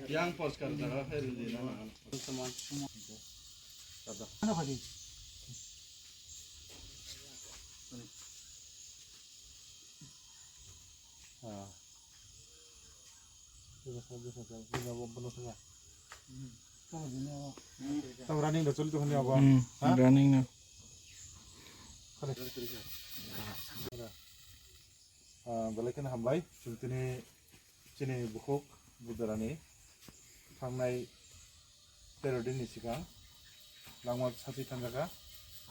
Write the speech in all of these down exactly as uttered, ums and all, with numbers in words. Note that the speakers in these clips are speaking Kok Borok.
Yang Paskal jaga hai rwdi na na. Tam running da choli to hanya ba. Hmm, Ha? Running na. Ah, belai kheno hambai. Chwng tini chini bukhuk Budarani thangnai tero din ni swkang langma sachi thangjaka.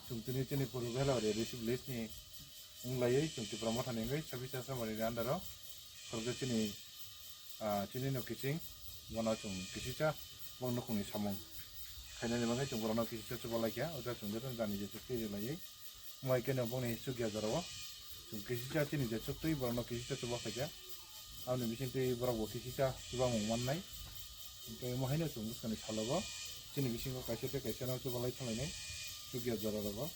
Chwng tini chini puru bela area village ni wng laiwi chwng Tipra Motha ni wngwi sabi cha samari ni under o khoroksa chini, ah, chini no kiching bono chwng kisisa bo nukhung ni samung khainani bagwi chwng borok no kisisa chuba laikha. O jaga chwng joto jani je chukti ri laiwi. Wngbai khe no bongni chukya jorao chwng kisisa chini je chuktwi borokno kisisa chuba khaikha. Aboni bisingtwi borok bo kisisa chubamung mannai. Hwnkhe omo haino chwng bwskangni salogo chini bisingo kaisa tei kaisa no chubalai thanglainai chukya jora rogo.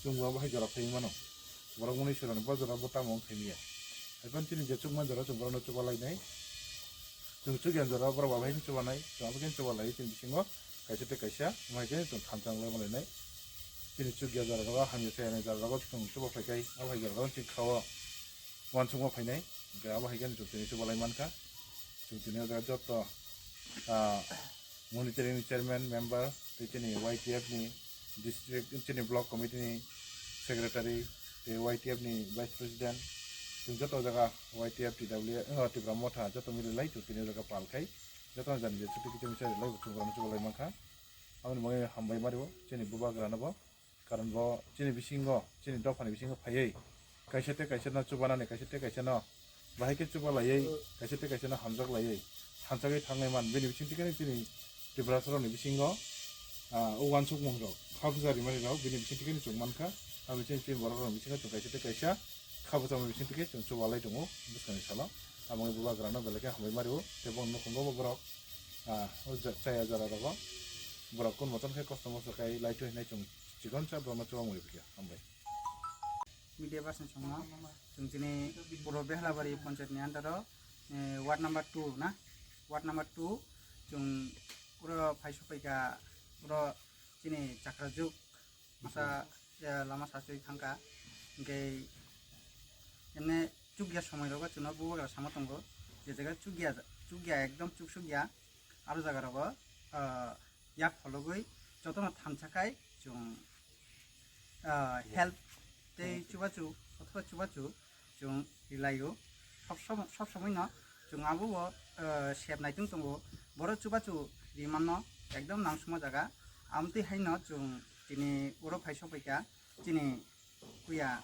Chwng bo bahai jora phaiwi mano. Borok mwnwi sironi bo jora bo tamo wng khaimya. Haiphano chini je chukma jora chwng borokno chubalainai. Chwng chukya jora borok bo bahai chubanai, chwng abokheno chubalai chini bisingo. Kaisa tei kaisa, omo hai khe chwng thansa wng lai manlainai. Chini chukya jora rogo, hamya chaya ni jora rogo chwng chuba phai khai, abo hai jora rogo chwng kha-o uansukma phainai. Hwnkhe abo hai khe chwng tini chuba lai mankha. Chwng tini o jaga joto, ah, monitoring chairman, member, tei chini Y T F ni district, chini block committee ni secretary, tei Y T F ni vice president, chwng joto o jaga Y T F T W, eh, Tipra Motha joto mili lai chwng tini o jaga pal khai. Jotono jani je chuti kiching misa rilai bo chwng borokno chubalai mankha. Aboni bagwi hambai mario chini bubagrano bo. Karon bo chini bisingo, chini dophani bisingo phaiwi kaisa tei kaisa no chubanani, kaisa tei kaisa no bahai khe chubalaiwi, kaisa tei kaisa no hamjak laiwi thansagwi thanglai man. Bini bisingtwi khe chini Tiprasarokni bisingo, ah, o uansukmung rok, kha bwsa rimani rok bini bisingtwi khe chwng mankha. Abo chini, chini borok rokni bisingo chwng kaisa tei kaisa kha bwsamo bisingtwi khe chwng chubalai tongo bwskangni salo. Abo wngwi bubagrano belai khe hambai mario tei bo nukhungo bo borok. Ah, o ja-, chaya jora rogo borok kun mochon khe kosto mosto khai lai thwi hinai chwng chikon cha borokno chuba mui bikya hambai. Media person chwngno chwng chini puro Behlabari panchayat ni under o, eh, ward number two na, ward number two chwng puro phai sopaikha puro chini chakra juk masa, eh, lama sachwi thangkha. Hwnkhe emne chukya somoi rogo chwngno bubagra sama tongo, je jaga chukya, chukya ekdom chuksukya, aro jaga rogo, ah, yak phologwi jotono thansa khai chwng, ah, help tei chubachu othoba chubachu chwng rilaio. Sob som-, sob somoi no chwng abo bo, ah, sep naitung tongo. Borok chubachu rimano ekdom nangsukma jaga. Amtwi haino chwng tini oro phai sopaikha chini puya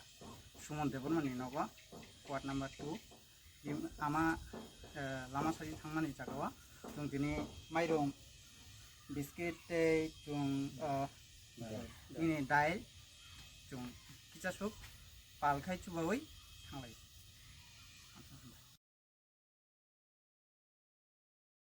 Suman Debbarmani nogo, ward number two. Im-, ama, eh, lama sadi thangmani jagao chwng tini mairum, biscuit tei chwng, eh, nini dail chwng kichasuk pal khai chubaui thanglai.